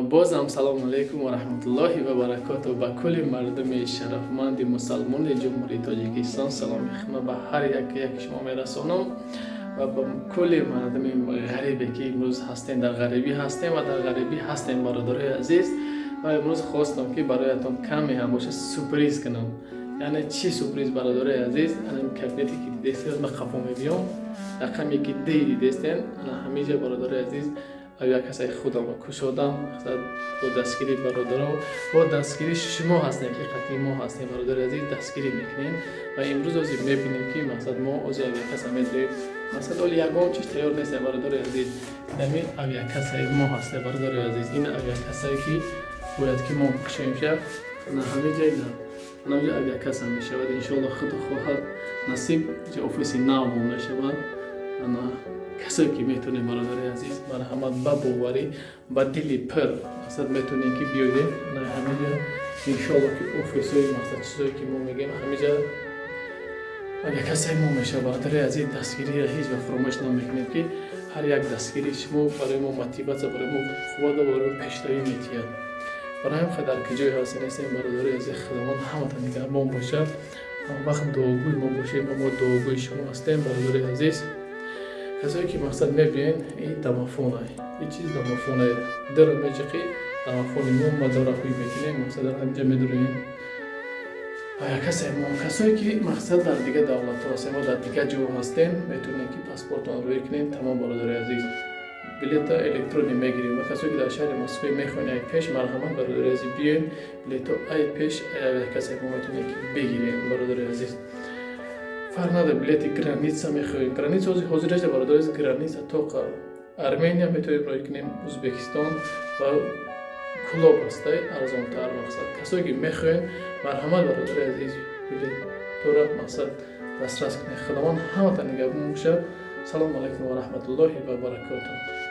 Бозам салому алайкум ва раҳматуллоҳи ва баракоту ба кулли мардуми шарафманди мусалмони Ҷумҳурии Тоҷикистон. Саломи хидмат ба ҳар яке яки шумо мерасонам ва ба кулли мардуми ғарибе, ки имрӯз ҳастем, дар ғарибӣ ҳастем ва дар ғарибӣ ҳастем. Бародарои азиз, ва имрӯз хостам, ки бароятон каме ҳам боша, сюрприз кунам. Яъне чӣ сюрприз, бародарои азиз? Ана кабинете, ки дидестед, ма қафо мебиём, рақаме ки дидестен, ана ҳамиҷа, бародарои азиз, авиакассаи худамро кушодам бо дастгирии бародарон, бо дастгирии шумо ҳастем, ки қатъи мо ҳастем. Бародари азиз, дастгирӣ мекунем ва имрӯз озир мебинем, ки мақсад мо ози авиакасса медорем. Мақсад, оли ягон чиз тайёр нестем, бародари азиз. Инами авиакассаи мо ҳасте, бародари азиз. Ин авиакассае, ки бояд ки мо кушоем ша, на ҳамиҷа, ҳамиҷа авиакасса мешавад, иншоалло, худо хоҳад, насиб, офиси нав мо мешавад. Ана касое, ки метонем, бародари азиз, марҳамат, ба боварӣ, ба дили пир, мақсад, метонем, ки биёдем на ҳамиҷа. Иншоалло, ки офисҳои, мақсад, чизое, ки мо мегӯем, ҳамиҷа авиакассаи мо мешавад. Бародари азиз, дастгириро ҳеҷ вақт фаромӯш намекунем, ки ҳар як дастгирии шумо барои мо мотиватсия, барои мо қувват ва барои мо пешравӣ метиҳад. Барои ҳам дар куҷое ҳастем, нестем, бародари азиз, Худованд ҳаматон нигаҳбон бошад. Ҳамвақт дуогӯи мо бошед, мо дуогӯи шумо ҳастем. Бародари азиз, касое, ки, мақсад, мебиёен, и домофона, и чиз домофона, дара меҷиқи, домофони мо мадора ҳуй мекунем, мақсад, дар ҳаминҷа медуроем касе мо. Касое, ки, мақсад, дар дигар давлатҳо ҳастем мо, дар дигар ҷо ҳастем, метавонем, ки паспортон рӯй кунем. Тамом, бародари азиз, билета электронӣ мегирем. Ва касое, ки дар шаҳри Москва мехоҳем ай пеш, марҳамат, бародари азиз, биёем, билето ай пеш касе мо метавонем, ки бигирем. Бародари азиз, фарқ надорад, билети граница мехоҳем, граница ҳозир аст, бародари азиз, граница тоқа Армения метавонем рой кунем, Узбекистон ва Кулоб ҳастай, арзонтар. Мақсад, касое, ки мехоҳем, марҳамат, бародари азиз, билетора, мақсад, дастрас кунед. Худованд ҳаматон нигаҳбон бошад. Салому алайкум ва раҳматуллоҳи ва баракотуҳ.